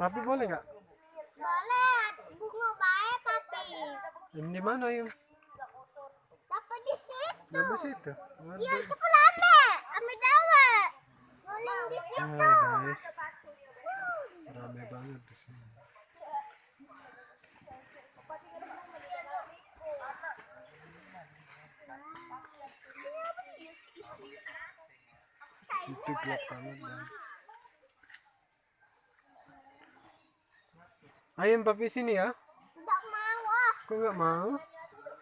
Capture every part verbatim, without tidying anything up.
Papi boleh nggak? Boleh, bunga bae, Papi. Em, di mana, Yum? Dapat di situ. Dapat situ? Iya, cepat lambat. Ambil dawa. Guling di situ. Nah, guys. Rame banget di sini. Situ gelap banget, Bang. Ayo, Papi sini ya. Enggak mau, ah. Kok nggak mau?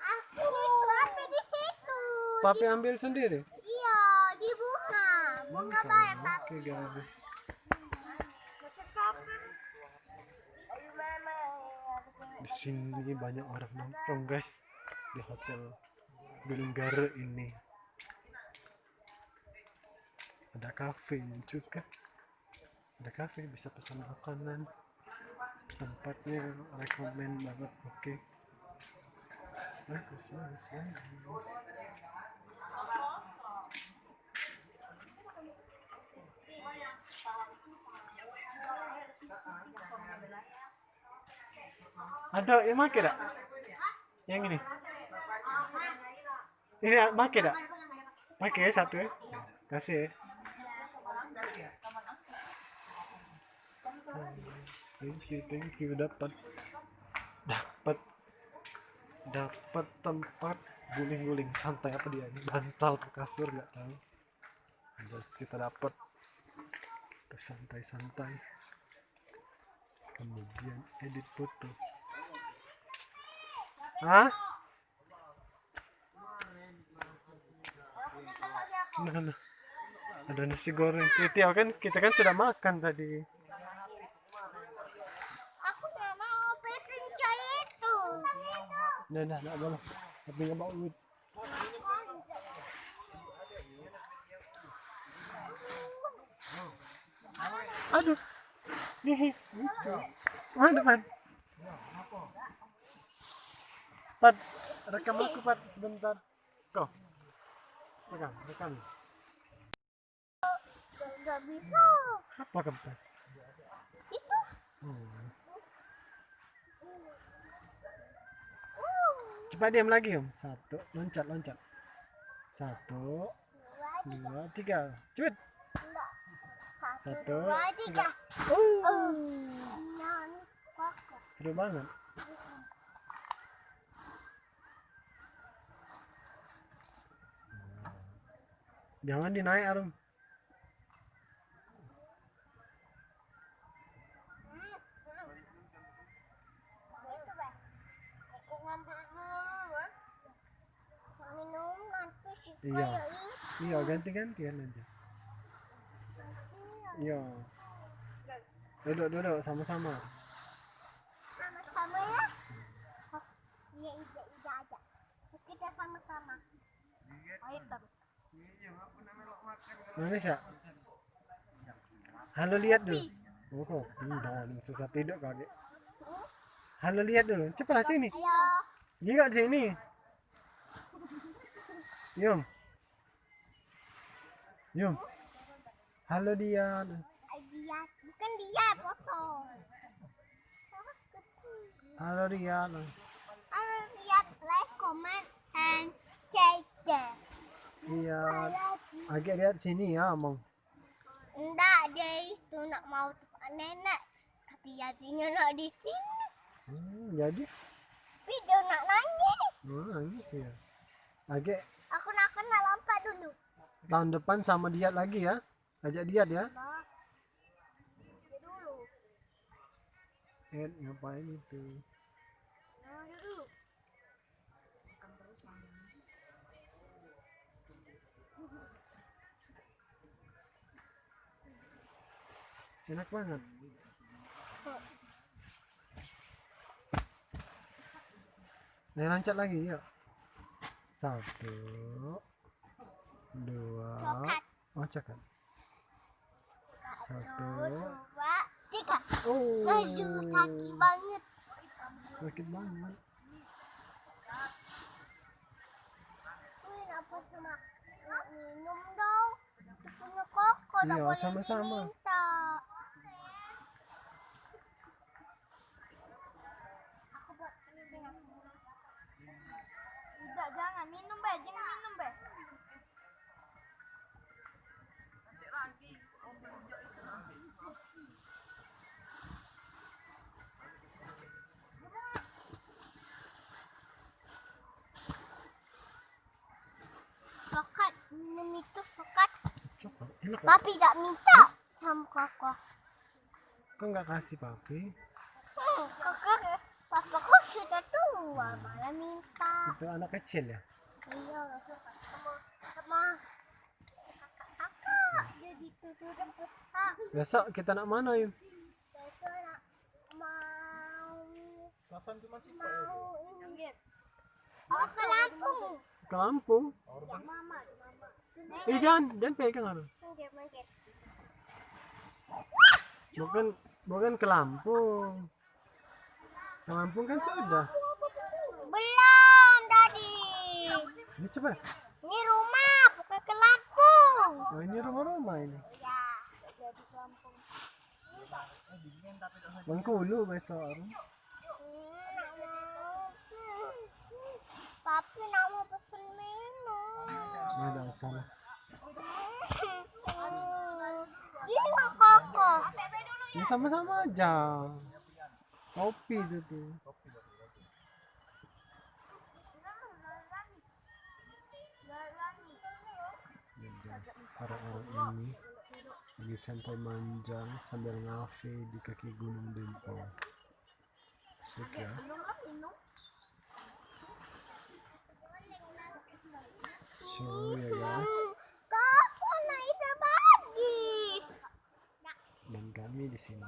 Aku. Papi di situ. Papi ambil sendiri? Iya, di bunga. Bunga bae, Papi. Oke, guys. Di sini banyak orang nongkrong, guys, di hotel Gunung Gare ini. Ada kafe juga. Ada kafe, bisa pesan makanan. Tempatnya rekomen banget. Oke. Bagus, bagus, bagus. Ada yang make dak? Yang ini? Ini make dak? Make satu ya. Kasih ya. Thank you, thank you. Dapat, dapat, dapat tempat guling-guling santai apa dia ini? Bantal ke kasur nggak tahu. Terus kita dapat, kita santai-santai. Kemudian edit foto. Hah? Nah, nah. Ada nasi goreng. Kita kan, kita kan sudah makan tadi. Aku nggak mau pesen chai itu. Nah, nah, nggak boleh. Tapi nggak mau duit. Aduh. Nih, lucu. Mana, Pan? Pat, rekam aku, Pat, sebentar. Kau. Rekam, rekam. Gak bisa. Apa kempes? Itu. Oh. Cepat diam lagi, Om. Satu, loncat, loncat. Satu, dua, tiga. Cepet. Enggak. Satu, dua, tiga. Uh. Seru banget. Jangan dinaik, Arum. Iya. Iya, ganti-gantian aja. Iya. Duduk, duduk, sama-sama. Sama-sama ya. Iya, iya, iya aja. Kita sama-sama. Ayo, Tam. Manis ya? Halo, lihat dulu. Oh, kok? Hmm, dah, susah tidur kaki. Halo, lihat dulu. Cepatlah sini. Ayo. Jingok sini. Yum. Yum. Halo, Dian. Dian. Bukan dia, foto. Halo, Dian. Halo, Dian. Like, comment, and share. Iya. Agak lihat sini ya, Mong. Ndak, dia itu nak mau tempat nenek. Tapi hatinya nak di sini. Hmm, jadi? Tapi dia nak nangis. Oh, nangis ya. Agak. Aku nak, aku nak lompat dulu. Tahun depan sama Diat lagi ya. Ajak Diat ya. Bah. Dia dulu. Ed, ngapain itu? Nah, dia dulu. Enak banget. Nah, lancat lagi, yuk. Satu, dua. Coklat. Oh, coklat. Satu. Dua, tiga. Oh. Aduh, sakit banget. Sakit banget. Wih, apa cuma nak minum dong? Punya koko, iya, sama-sama. Minta. Minum be, jangan minum be. Coklat, minum itu coklat. Coklat, enak. Papi tak minta sama kakak. Kok nggak kasih papi? Hmm, kakak, papaku sudah tua, malah minta. Itu anak kecil ya? Iya, sama, sama kakak-kakak. Jadi tutur kakak. Besok kita nak mana, Yun? Besok nak mau, mau ini. Ke Lampung. Ke Lampung? Ih, jangan, jangan pegang anu. Bukan, bukan ke Lampung. Ke Lampung kan sudah. Belum tadi. Ini coba. Ini rumah, bukan ke Lampung. Oh, ini rumah-rumah ini. Ya, jadi ke Lampung. Bengkulu besok. Tapi nak mau pesen minum. Ya, dah usah lah. Ini mah koko. Ya, sama-sama aja. Kopi itu tuh. Jadi, arek-arek ini lagi santai manjang sambil ngafe di kaki Gunung Dempo. Asik ya. So ya guys. Dan kami di sini.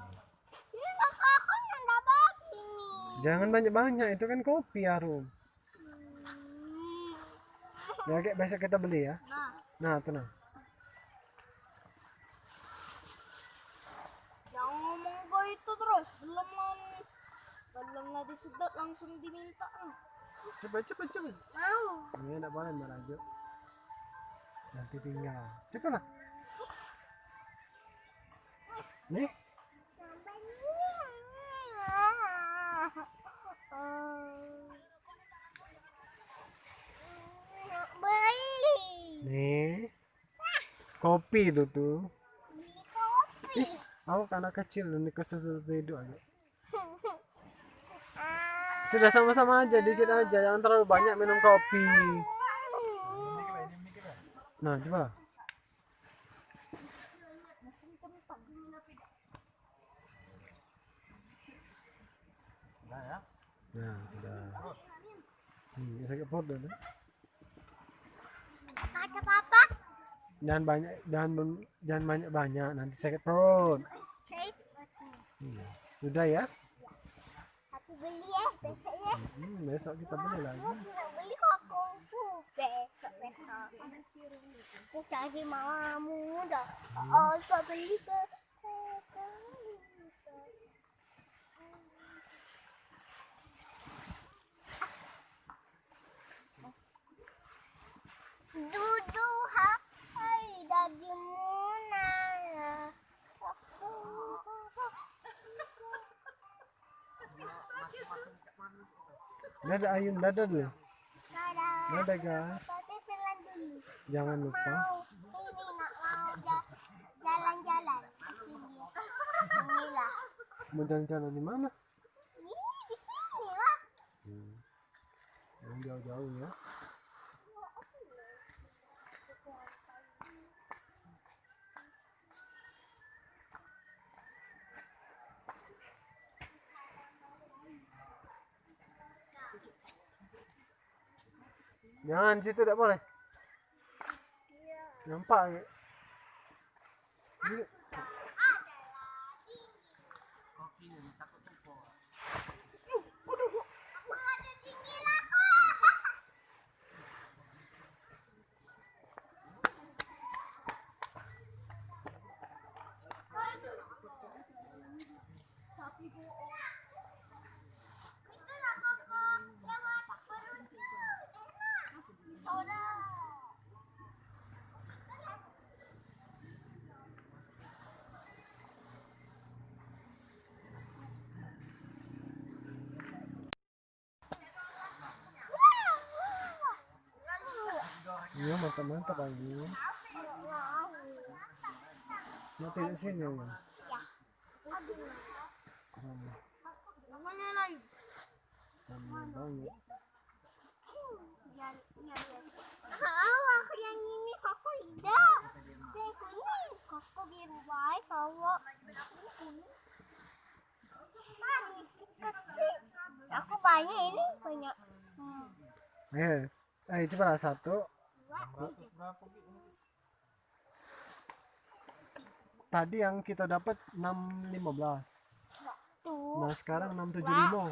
Ini kakak aku yang dapat ini. Jangan banyak-banyak, itu kan kopi harum. Hmm. Ya, kayak besok kita beli ya. Nah. Nah, tenang. Jangan ngomong ke itu terus. Belum mau. Belum lah disedot langsung diminta. Cepet, cepet, cepet. Mau. Ini nak boleh merajuk. Nanti tinggal. Cepetlah. Nih. Beli. Nih. Kopi itu tuh. Beli kopi. Ih, aku anak kecil nih, kesel hidup aja. Sudah, sama-sama aja, dikit aja, jangan terlalu banyak minum kopi. Nah, coba. Nah, sudah. Hmm, sakit perut dah tu. Kata papa. Jangan banyak, jangan ben-, jangan banyak-banyak, nanti sakit perut. Sakit perut. Iya. Udah ya? Aku beli ya, besok ya. Hmm, besok kita beli lagi. Aku nak beli koko besok, besok. Aku cari mamamu dah. Oh, aku beli ke. Dudu hai daging munah. Dadah Ayun, dadah dulu. Dadah. Dadah, guys. Tapi jalan dulu. Jangan lupa. Mau ini, nak mau ja-, jalan-jalan. Inilah. Mau jalan-jalan di mana? Ini di sini lah. Hmm. Yang jauh-jauh ya. Jangan situ, tak boleh. Nampak. Mantap, mantap, Ayu. Nak tidur sini, Ayu? Ya. Aduh. Hmm. Mana lagi? Lama banget. Ya, ya, ya. Ah, aku yang ini, aku tidak. Yang ini, aku biru baik, awak. Aku banyak ini, banyak. Hmm. Eh, eh, itu pernah satu. Tadi yang kita dapat enam lima belas. Tuh. Nah, sekarang enam tujuh lima.